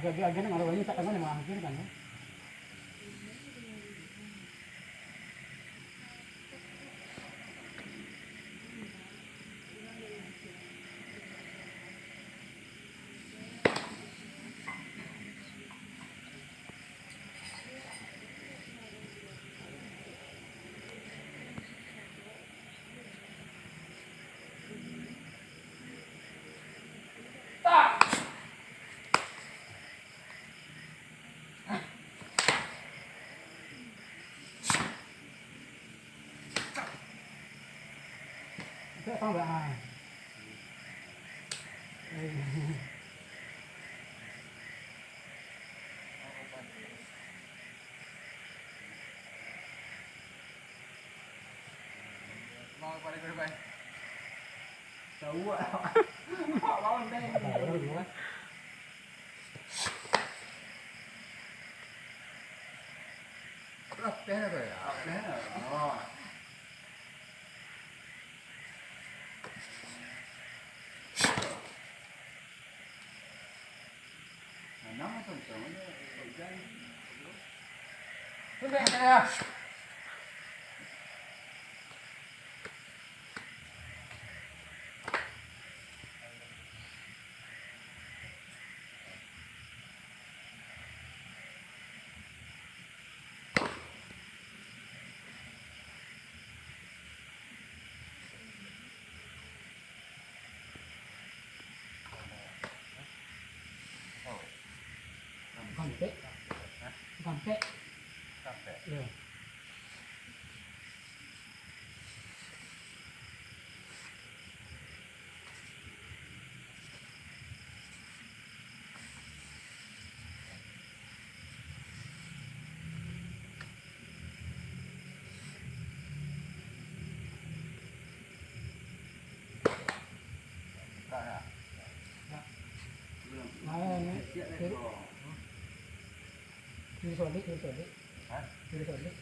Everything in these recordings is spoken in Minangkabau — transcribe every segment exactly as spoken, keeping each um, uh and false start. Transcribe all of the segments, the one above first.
Agak-agak nak malu banyak, tak tahu nak maafkan kan. Gampek. Gampek. Gampek. Yo. Nah, ini, ini. Ini solid, ini solid. Hah? Ini solid.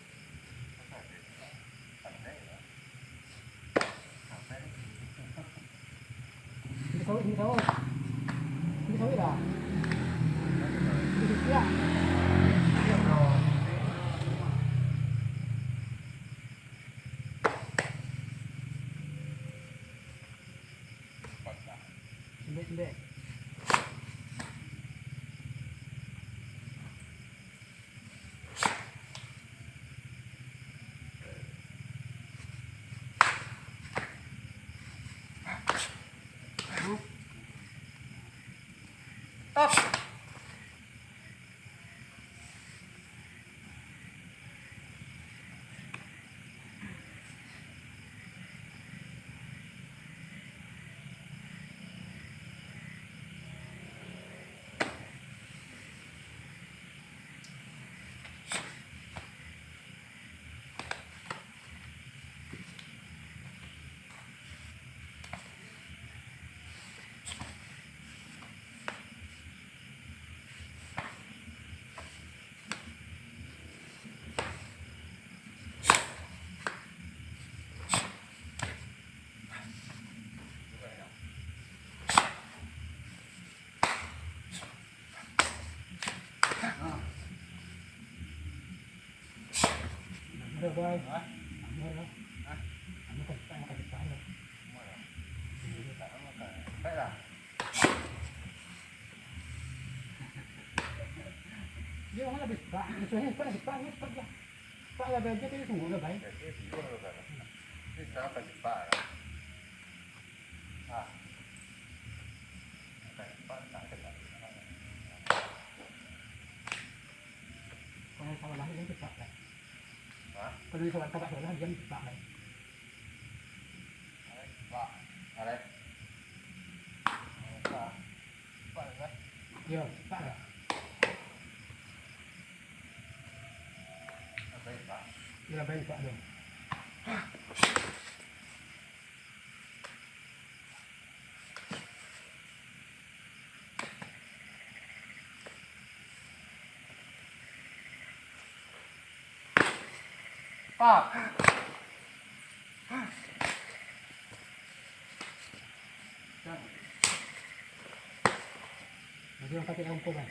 Ini solid, ini solid. Ini solid lah. Ini siap. Sembek, sembek. Udah, Bang. Hah? Udah, Bang. Hah? Kamu kan, kamu kan, kamu kan. Baiklah. Dia orang lebih cepat. Misalnya, cepat, cepat, cepat, cepat, ya. Cepat lah, belajar tu sungguh lah, baik. Ya, dia sungguh lah, baik. Ini salah tak cepat lah. Ah. Tak cepat, tak cepat. Kalau salah, dia cepat, baik. Hah? Kalau salah, tak salah, dia cepat, baik. Alek, Pak. Alek. Pak. Pak, Alek. Yo, cepat lah. Baik, Pak. Yo, baik, Pak, yo. Pak. Jadi, angkat yang angkuh, Bang.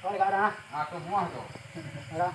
Kau dekat dah. Aku muah tu. Dah.